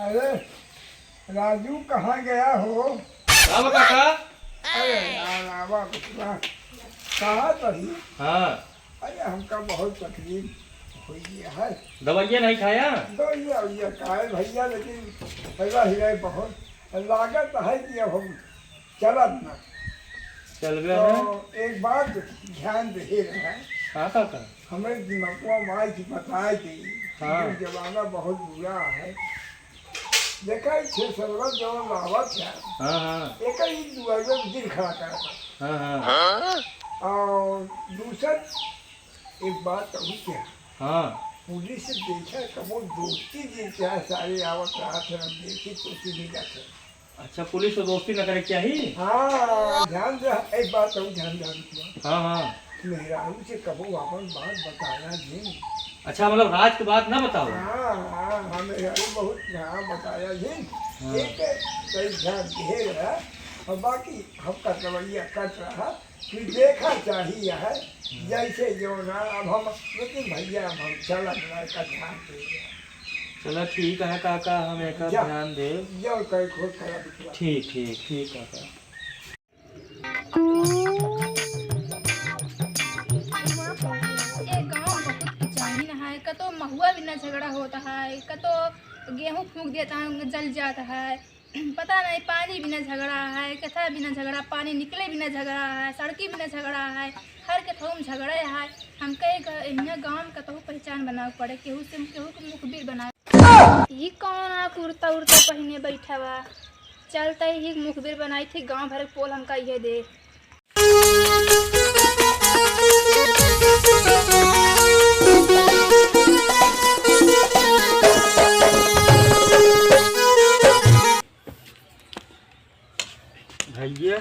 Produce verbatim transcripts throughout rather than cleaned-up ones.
अरे राजू, कहाँ गया हो? का बा काका? अरे यार, आवा बचवा। कहाँ तही? हाँ। अरे हमका बहुत तकलीफ होइ गया है। दवाइया नहीं खाया? दवाइया उइया खाए भैया, लेकिन रह रहे बहुत। लागत है कि अब हम चलब ना। चलबे तो ना। एक बात ध्यान रहे रहे। हाँ काका। हमें दिमागवा माई की बताए दी। हाँ। ये जमाना बहुत बुरा है। देखा, ई छह सरवा जवन लावत है, हाँ, हाँ। एक ही दुआरे में दिल खड़ा करता। हाँ, हाँ। और दूसर एक बात कहूँ क्या? हाँ। पुलिस से देखा, कबो दोस्ती दिन क्या सारे आवत रहत है, हम देखी तो सी मिलत है। अच्छा, पुलिस से दोस्ती न करे के चाही? हाँ, ध्यान दे, एक बात और ध्यान दे, रुकवा। हाँ, हाँ। मेहरारू से कबो आपन बात बताया जिन। अच्छा, मतलब राज के बात ना बताओ? हाँ, हाँ, हाँ, मेहरारू बहुत, हाँ, बताया जिन। हाँ। एक कई ध्यान दे रहा, और बाकी हमका रवैया कट रहा, फिर देखा चाहिए है, हम्म। जैसे जो ना, अब हम, लेकिन भैया, अब हम चलत रहे, का ध्यान दे रहा। चला ठीक है काका, हम एकर जा। ध्यान देब। जा, कहीं खोज करा बिचवा। ठीक, ठीक, ठीक काका। ए गाँव बहुत बेचैन है, कतो महुआ बिना झगड़ा होता है, कतो गेहूँ फूँक देता है, जल जाता है। पता नहीं, पानी बिना झगड़ा है, कथा बिना झगड़ा, पानी निकले बिना झगड़ा है, सड़की बिना झगड़ा है, हर कथऊ में झगड़ा है। हमका एक इन्हें गाँव में कतहु पहचान बनावे पड़े, केहू से केहू के मुखबिर बनावे। ई कौन आ कुर्ता उर्ता पहिने बैठा बा? चलते ही मुखबिर बनाई थी, गाँव भर के पोल हमका इहे दे। भैया,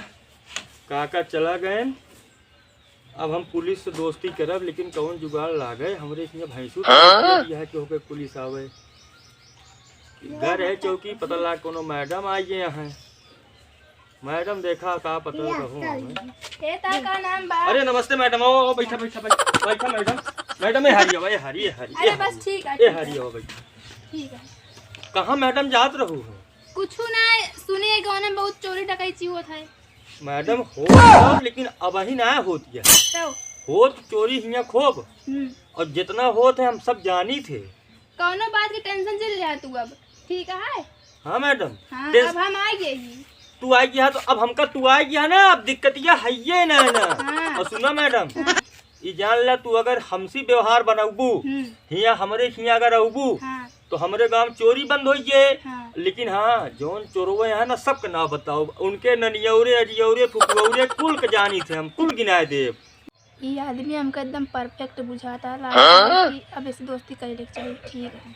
काका चला गए। अब हम पुलिस से दोस्ती करब, लेकिन कौन जुगाड़ लागे? हमरे इसमें भैंसू हाँ? यह कि होके पुलिस आवे। घर है चौकी, पता लाग कोनो मैडम आई गए हैं। मैडम देखा का पता रहो हमें। ए, ता का नाम बा? अरे नमस्ते मैडम, आओ, आओ, बैठा, बैठा, बैठा, बैठा मैडम। मैडम, ए हारी आवा, ए हारी, ए हारी, अरे ए बस हारी। ठीक है, ए ठीक हारी है। आवा, बैठा। ठीक है। कहाँ मैडम जात रहू हो? कुछ ना, सुने गाँव में बहुत चोरी डकैती होत है। मैडम, होत तो, लेकिन अबही ना होत है। तो? होत चोरी हियाँ खूब, हम्म। और जितना होत है हम सब जानी थे। कौनो बात की tension जिन लिया तू अब, ठीक है? हाँ मैडम। हाँ, टेंस- अब हम आ गए ही। तू आ गया तो अब हमका तू आ गया ना, अब दिक्कत यह है ये ना, ना। हाँ। और सुना मैडम, हाँ। ई जान ला, तू अगर हमसे व्यवहार बनौबू, हम्म। हियाँ हमरे हियाँ अगर अउबू, हाँ। तो हमरे गाँव चोरी बंद होई जे। हाँ। लेकिन हाँ, जौन चोरवे हैं ना, सबके नाव बताओ, उनके ननियौरे, अजियौरे, फुफुऔरे, कुल के जानी थे हम, कुल गिनाए देब। ई आदमी हमका एकदम perfect बुझाता, लागता हाँ? कि अब इसे दोस्ती करे के चाही, ठीक है।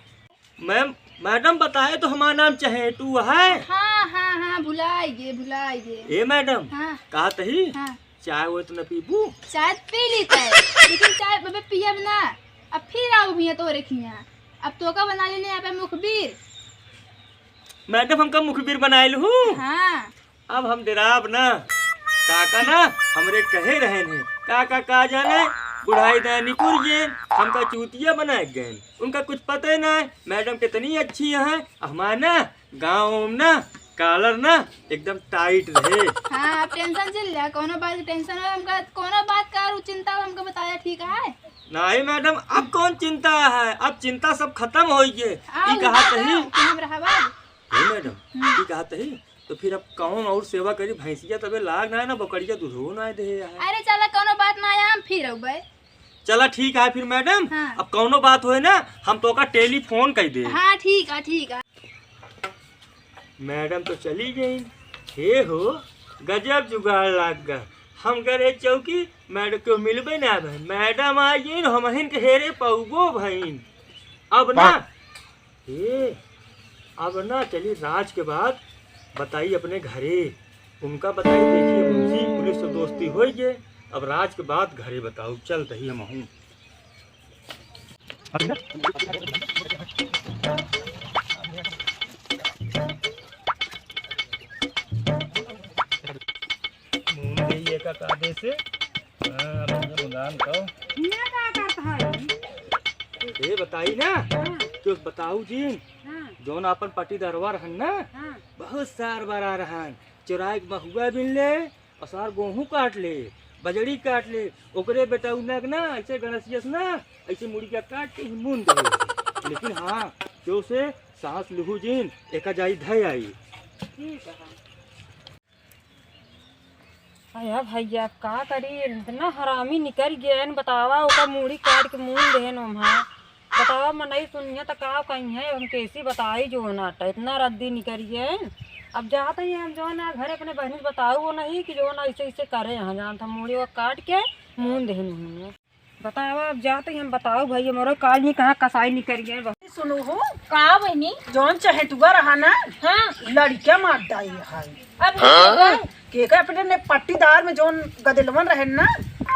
मैम, मैडम बताए तो हमारा नाम चहेटू है। हाँ, हाँ, हाँ, भुलाई गे, भुलाई गे। ए मैडम, हाँ। कहा तही? हाँ। चाय वो तो न पीबू? चाय पी ली तय, लेकिन चाय अबे पियब ना। अब फिर आऊ भी है तोरे खिया। अब तोका बना लेने यहाँ पे मुखबिर। मैडम, हमका मुखबिर बनाए लहू? हाँ। अब हम डेराब ना। काका ना हमरे कहे रहेन है, काका का जाने, बुढ़ाई दानी कुरियन, हमका चूतिया बनाए गए। उनका कुछ पता ही ना है, मैडम कितनी अच्छी हैं। हमारे ना गाँव में ना collar ना एकदम tight रहे। हाँ, आप tension जिन लिया, कोनो बात की tension हो, हमका कोनो बात का चिंता हो, हमका बताया, ठीक है? नहीं मैडम, अब कौन चिंता है, अब चिंता सब खत्म हो गए। आ, ई कहा उनका तही? हम रहबा। हे मैडम, हम्म। ई कहा तही? तो फिर अब कौन और सेवा करी? भैंसिया तबे लाग ना है ना, बकरिया दूधो ना दे है। अरे चला, कोनो बात ना है, हम फिर अउबे। चला ठीक है फिर मैडम, हाँ। अब कौनो बात होए ना, हम तोका telephone कर दे। हाँ, ठीक है, ठीक है। मैडम तो चली गई। हे हो, गजब जुगाड़ लाग गा। हम करे चौकी, मैडम को मिलबे ना भइन। मैडम आ गई, हम हिन के हेरे पउबो भइन। अब ना, ए, अब ना चली, राज के बात बताई अपने घरे। उनका बताई, देखिए, मुंशी पुलिस से दोस्ती होई गए। अब राज के बात घरे बताऊ, चल तही हम हूँ। मुंह दे ये का कादे से, हाँ, अब ये मुलायम तो। ये का करता है? ए, बताई ना। हाँ। तो बताऊ जी। हाँ। जौन आपन पट्टीदारवा रहन ना, हाँ। बहुत सार बरा रहन, चोराइ के महुआ बीन ले, और सार गोहूँ काट ले, बजड़ी काट ले, ओकरे बेटउना के ना ऐसे गणसियस ना, ऐसे मुड़िया काट के ही मून दे। लेकिन हाँ, जो से सास लुहू जिन, एका जाई धय आई। ठीक है। अया भैया, का करी, इतना हरामी निकरि गएन, बतावा, ओकर मूड़ी काट के मून देहेन ओम्हा। बतावा, मनई सुनिहे त का कहिहे, हम कैसी बताई जौन आटा, इतना रद्दी निकरि गएन। अब जात ही हम जौन आ घरे अपने बहिनी से बताऊ वो नहीं कि जौन ऐसे ऐसे करे हैं, जानत हम मूड़ी वो काट के मून देहेन उन्हें। बतावा, अब जात ही हम बताऊ भैया, मोरो काल ही कहाँ कसाई निकरि गए। सुनो हो। का बहिनी? जौन चहेटुआ रहा ना, हाँ। लड़िका मार डाई है। अब हाँ? के के अपने ने पट्टीदार में जौन गदेलवन रहे ना,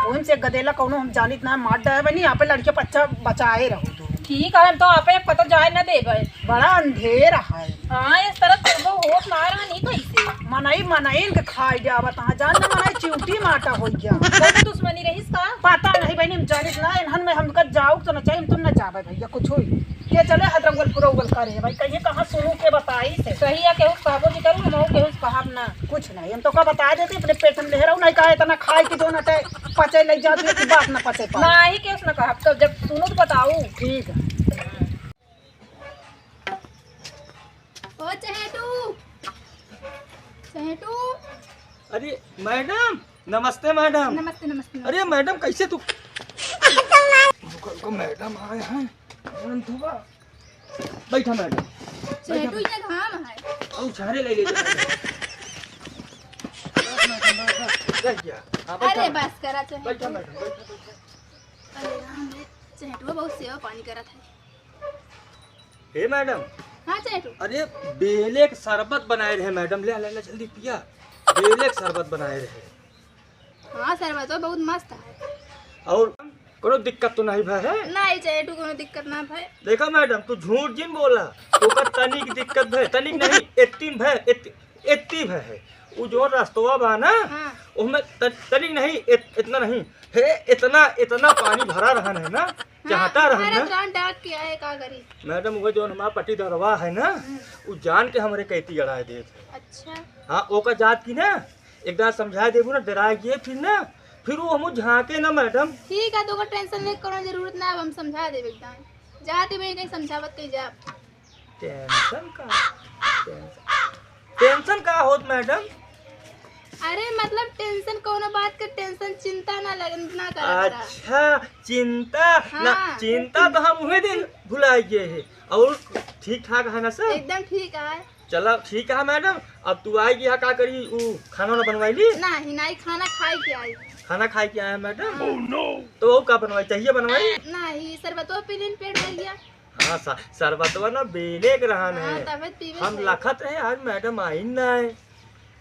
उनसे गदेला कौनो हम जानित ना, मार डाए बनी, यहाँ पे लड़िका बच्चा बचाए रहो तू। ठीक है, हम तो आपे पता जाए ना देबे। बड़ा अंधेर है। हाँ, इस तरह से वो होत ना रहा, नहीं कैसे। मनई, मनई इनके खाई जावत, हाँ, जान ना मनई चिउटी माटा हो गया। कोई दुश्मनी रहीस का? पता नहीं बहनी, हम जानित ना, इन्हन में हमका जाऊ तो ना चाहिए, हम तुम ना जावे भैया, कुछ हुई। के चले हदरंगल पुरौगल करे भाई, कहिए कहाँ सुनू के बताई से। सही है, केहू से कहबो जी करू, हम केहू से कहब ना। कुछ नहीं, हम तो का बता देते, अपने पेट में ले रहो, नहीं कहा इतना खाए कि जो ना चाहे पचे ले जाती है कि बात ना पचे पाए। नहीं, केहू से ना कहब, तो जब सुनू तो बताऊ। ठीक है। ओ चहेटू, चहेटू। अरे मैडम, नमस्ते मैडम। नमस्ते, नमस्ते, नमस्ते। अरे मैडम, कैसे तू? रुको, रुको, मैडम आए हैं। मैडम, तू बा-, बैठा मैडम। चहेटू, बैठा। ये घाम है। और झारे ले ले। बैठ जा। हाँ, बैठा अरे मैडम। बस करा चहेटू। बैठा मैडम, बैठा, बैठा। अरे राम रे, चहेटुआ बहुत सेवा पानी करत है। हे मैडम। हाँ चहेटू। अरे बेले के शरबत बनाए रहे मैडम, ले, ले, ले, जल्दी पिया। बेले के शरबत बनाए रहे। हाँ, शरबत तो बहुत मस्त है। और कोनो दिक्कत तो नहीं भय है? नहीं चहेटू, कोनो दिक्कत ना भय। देखा मैडम, तू झूठ जिन बोला, ओकर तनिक दिक्कत भय, तनिक नहीं, एत्तीन भय, एत-, एत्ती भय है। उ जो रस्तवा बा ना, हाँ। ओमे त-, तनिक नहीं, एत-, इतना नहीं, हे, इतना, इतना पानी भरा रहन है ना, हाँ, चाहता रहन भरा ना। रहन, डाक के आए, का करी? मैडम, वो जो हमारा पट्टीदारवा है ना, हम्म। उ जान के हमरे कैती अड़ाए देत है। अच्छा। हाँ, ओका जात की ना, एक बार समझाए देबू ना, डराए गए फिर ना, फिर वो हमू झांके ना मैडम। ठीक है, तो ओकर टेंशन लेके कोनो जरूरत ना, अब हम समझा देब एकदम। जाते में कहीं समझावत कहीं जाब। टेंशन का? टेंशन, टेंशन का होत मैडम? अरे मतलब टेंशन, कोनो बात के टेंशन, चिंता ना लग, ना करा करा। अच्छा, चिंता ना, हाँ। चिंता तो हम उहे दिन भुला गए हैं। और ठीक ठाक है ना सब? एकदम ठीक है। चला ठीक है मैडम, अब तू आई गया का करी, उ खाना ना बनवाई ली? नहीं, नहीं, खाना खाई के आई। खाना खाई के आया मैडम? हाँ। तो वो का बनवाई, चाहिए बनवाई? नहीं, शरबतो पी लेन, पेट भर गया। हाँ, सा-, शरबतवा ना बेले के रहन हाँ, है। तबे पीबे हम सही। लखत रहे, आज मैडम आई ना है।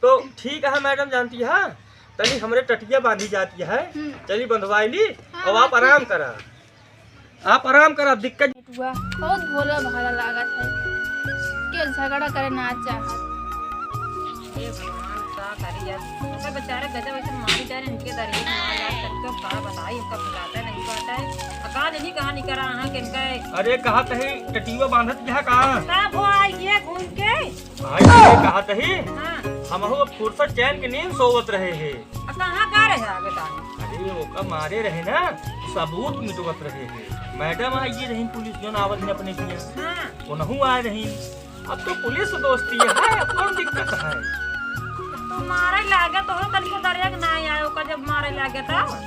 तो ठीक है मैडम, जानती है, तनी हमरे टटिया बांधी जाती है, हम्म। चली बंधवाई ली, हाँ, अब आप हाँ, आराम ठीक है। करा, आप आराम करा, दिक्कत। नेटुआ बहुत भोला भाला लागत है, केहू झगड़ा करे ना चाहत। हे भगवान, का करी अब? ओकर बेचारे गजब ऐसे मारी जा रहे, इनके दरिया में मार याद करके का बताई, इनका भुलाता नहीं पाता है। आ का जनी कहाँ निकल रहा है, किनका है? अरे, कहा तही टटिया बांधत यहाँ का? का भो आई ये घूम के? आई ये कहा तही? हाँ। हमहू अब फुर्सत चैन के नींद सोवत रहे हैं। आ कहाँ का रहे आगे तानी? अरे, ओका मारे रहे ना, सबूत मिटवत रहे हैं। मैडम आई ये रही पुलिस, जौन आवत है अपने किया। हाँ। ओनहू आए रही। अब तो पुलिस दोस्ती है, अब कौन दिक्कत है? तो मारे लागे तो हो, तनिको डरे के ना आए, ओका जब मारे लागे तब।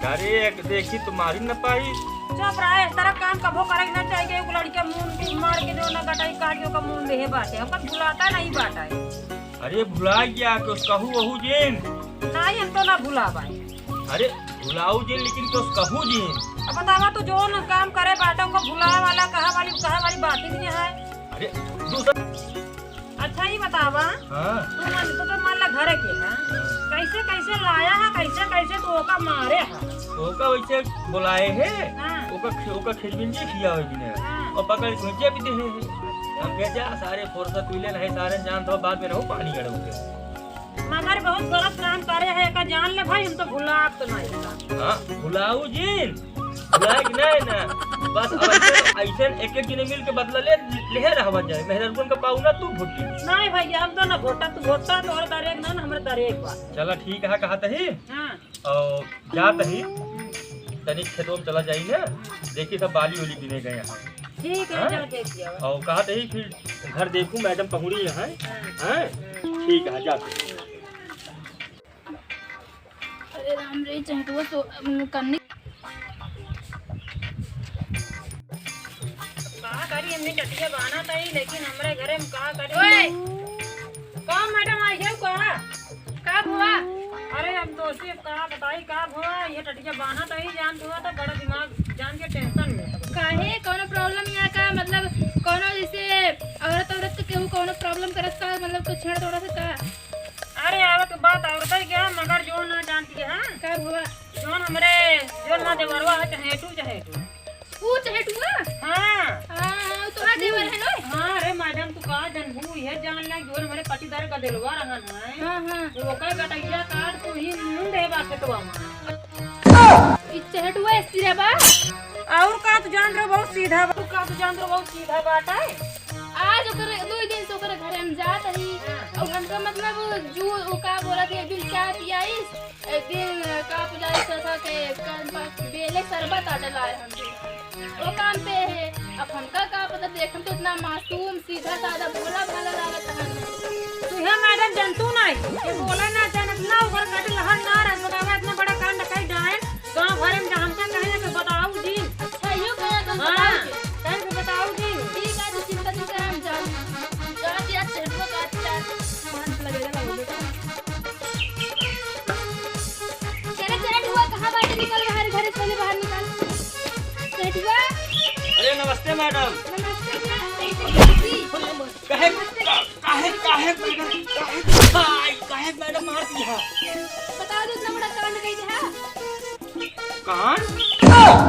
डरे एक देखी तो मारी न पाई। चुप रहे, इस तरह काम कभो करे के ना चाहिए। एगो लड़िका मुंह मार के जो ना गटाई काट के ओका मुंह देहे बाटे, हमका भुलाता नहीं बाटे। अरे भुला गया कि उसका हु वहु जिन? नहीं, हम तो ना भुला पाए। अरे भुलाऊ जिन, लेकिन कि उसका हु जिन? अब बतावा, तू जो ना काम करे बाटे, ओका भुलावे वाला कहा वाली, कहा वाली बात ही नहीं है। अरे, दूसरा। अच्छा, ई बतावा, हाँ। तू मन, तू तो मान ला घरे के है, हाँ। कैसे, कैसे लाया है, कैसे, कैसे तू ओका मारे है? ओका वैसे बुलाए है, हाँ। ओका खे-, ओका खेजबिन जे खिया होई बिने, हाँ। और पकड़ के जेब दे है। हम कहे, "जा, सारे फुर्सत मिले नहीं, सारे जान दो, बाद में रहो पानी गड़ो के।" मगर बहुत गलत काम करे है, एका जान ले भाई, हम तो भुलाब तो नहीं एका। हाँ, भुलाऊ जिन, भुलाए कि नहीं ना? बस अब ऐसे, ऐसे एक एक जने मिल के बदला ले, लेहे रहवा जाए। मेहरारुन का पाऊ ना तू भोटी। नहीं भैया, हम तो ना भोटा, तू भोटा, तोहरे दरेक ना, ना हमरे दरेक बा। चला ठीक है, कहत ही। हाँ। और जात ही, तनी खेतवा में चला जाई ना, देखी सब बाली उली बिने गए हैं। ठीक है, हाँ? चल देख लिया। और कहत ही फिर घर देखू, मैडम पहुड़ी है। हाँ। हाँ? ठीक है, जात ही। अरे राम रे, चहटुआ तो, अम, कन्नी। का करी, हमने टटिया बाना तई, लेकिन हमरे घरे में का करी? ओए! का मैडम, आई जाऊ का? का भुआ? अरे हम दोस्ती अब का बताई, का भुआ, ये टटिया बाना तई, जान भुआ तो बड़ा दिमाग जान के tension में। काहे, कौनो problem यहाँ का, मतलब, कौनो जैसे औरत, औरत के केहू कौनो problem करत का, मतलब, कुछ छेड़ तोड़ा से का? अरे, आवत के बात औरत ही क्या, मगर जो ना जानती है, हाँ? का भुआ? जोन हमरे, जोन ना देवरवा है, चहेटू, चहेटू। ऊ चहेटुआ? हाँ। हाँ, हाँ, ऊ तोहार देवर है ना? हाँ, अरे मैडम, तू का जानबू, ये जान ले, जोन हमरे पटीदार का देलवा रहन है। हाँ, हाँ। तो ओकर गटैया काट तू ही मुंह देबा खेतवा में। ई चहेटुआ स्थिर बा? और का तू जान रहो, बहुत सीधा बा। तू का तू जान रहो, बहुत सीधा बात है। आज ओकर, दो दिन से ओकर घरे हम जात रही। हाँ। और हमका मतलब, जू, ऊ का बोला कि एक दिन चाय पियाई, एक दिन, अ, का पिलाई ससा के कान पर बेले शरबत आटे लाए हम। वो काम पे है। अब हमका का पता, देखम तो इतना मासूम, सीधा साधा, भोला भाला लागत है। तू है मैडम, जनतू नहीं। ये बोले ना जानत ना, ओकर काटे लहर ना रह, बतावा इतना बड़ा कांड कई डायन। गाँव भरे में हमका कहे के बताऊ जी। अच्छा, यो कहे के हाँ, बताऊ जी। कहे के बताऊ जी। ठीक है, तो चिंता नहीं करे, हम जाओ। जाओ जी, आज चढ़ुआ का अच्छा। चला, चला, हुआ, कहाँ बाटे? निकल बाहर, घर से पहले बाहर निकल। सेठुआ। अरे नमस्ते मैडम। नमस्ते, नमस्ते। काहे, काहे, काहे, काहे, काहे, काहे मैडम मार दिया? बताओ तो, इतना बड़ा कांड कई दिया। कांड?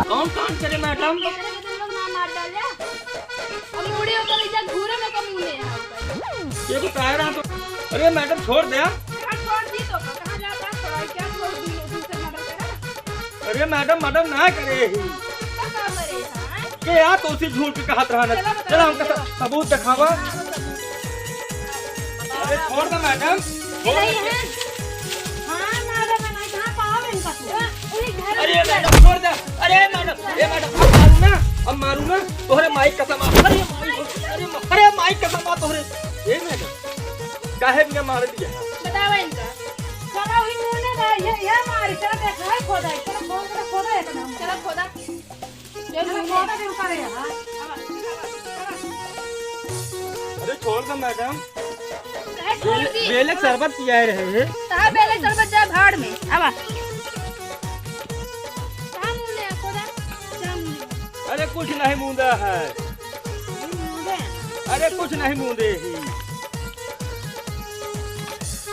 कौन कांड करे मैडम? अरे, इतना लोग ना मार डाल जा। अब मुड़े ऊपर ले जा, घूरे में कम मुने है। ये बताए रहा तो। अरे मैडम, छोड़ दे। हाँ, छोड़ दी तो कहाँ जाता है? छोड़ा, क्या छोड़ दी? दूसरे मर्डर करा। अरे मैडम, मर्डर ना करे ही। तो का मरे, हाँ? के यार, तो उसी झूठ के कहत रहा ना। चलो, बताओ, चलो, हमका चलो। सब-, सबूत दिखावा। हाँ, बताओ। अरे छोड़ दे मैडम, ये छोड़ नहीं दे। है। हाँ, मैडम, मैं कहाँ पाओ इनका तू? हाँ, वही घर अरे में मैडम, छोड़ दे। अरे मैडम, ए मैडम, अब मारू ना, अब मारू ना, तोहरे माई कसम आ, अरे माई, अरे मा-, अरे माई कसम आ तोहरे। ए मैडम, काहे बिना मार दिया है? बतावा इनका। चला वही मुंह ने रहा, ये, ये मारी, चला देखा है खोदा है, चला खोदा, खोदा है इतना। चला खोदा। चला खोदा दे ऊपर है, हाँ। अरे छोड़ दे मैडम। काहे छोड़ दी? बेले शरबत पियाए रहे हैं। कहाँ बेले शरबत, जा भाड़ में। आवा। कहाँ मुंह ले खोदा? जा मुंह ले। अरे कुछ नहीं मूंदा है। अरे कुछ नहीं मूंदे ही।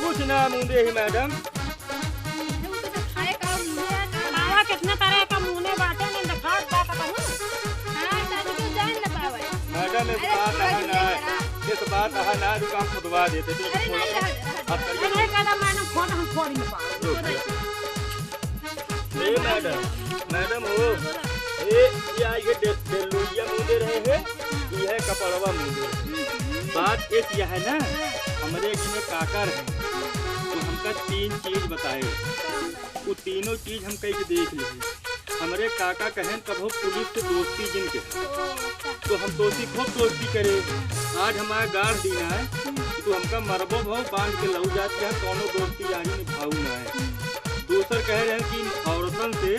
कुछ ना मूंदे ही मैडम। बाबा, कितना तरह का मुँह में बाटे, नहीं दिखात बा का कहूँ? हाँ, दादी, तू जान न पावे। मैडम, इस अरे, बात थोड़ा है सा ना, जरा। इस बात है ना, जो काम खुदवा देते थे, अरे, थोड़ा नहीं, सा रह, रह, आप करिए। नहीं, दादा, मैडम, फोन हम फोड़ नहीं पावे। रुक जा। ए, मैडम, मैडम हो, हाँ, बोला। ए, ये आई है डे-, डेलुइया मूंदे रहे हैं, ये है कपड़वा मूंदे रहे हैं। हम्म, हम्म। बात एक यह है ना, हाँ। हमारे एक में काका रहे, तो हमका तीन चीज बताए। हाँ। उ तीनों चीज हम कई के देख ली। हमरे काका कहेन कबो पुलिस से दोस्ती जिन के। तो हम तोसी खूब दोस्ती करे। आज हमारा गाड़ दिन है कि तू हमका मरबो भव बांध के लऊ जात के कौनो दोस्ती यारी निभाऊ ना है। दूसर कहे रहे कि औरतन से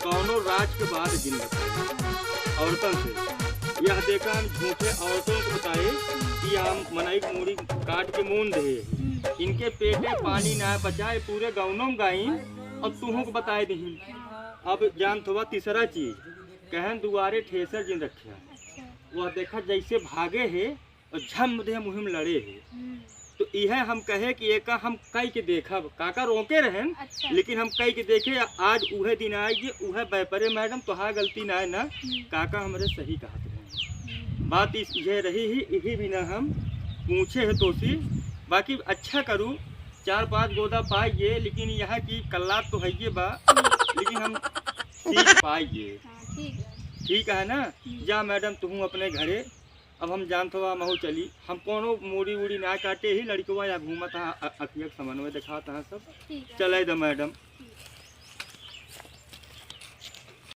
कौनो राज के बात जिन बताए। औरतन से यह देखा हम झूठे औरतन को बताए कि हम मनई के मूड़ी काट के मून दे। इनके पेटे पानी ना बचाए, पूरे गौनों में गाई। अब तुहूँ को बताए दही। अब जान थोबा तीसरा चीज, कहन दुआरे ठेसर जिन रखे। अच्छा। वह देखा जैसे भागे है और झम दे मुहिम लड़े है। हम्म। तो इहे हम कहे कि एका हम कई के देखब, काका रोके रहन, अच्छा। लेकिन हम कई के देखे, आज उहे दिन आए जे उहे व्यापारे मैडम तोहार गलती ना है ना, हम्म। काका हमरे सही कहत रहन। हम्म। बात इस, इहे रही ही, इही बिना हम पूछे है तोसी, बाकी अच्छा करू, चार पाँच गोदा पाइए, लेकिन यहाँ की कल्लात तो है ये बा, लेकिन हम सीख पाइए। हाँ, ठीक है। ठीक है ना? हम्म। जा मैडम, तुहूँ अपने घरे। अब हम जानत हवा, महू चली। हम कौनो मूड़ी वूड़ी ना काटे ही, लड़कवा या घूमत है, अ-, अखिया के समन्वय दिखात है सब। ठीक है। चले दो मैडम।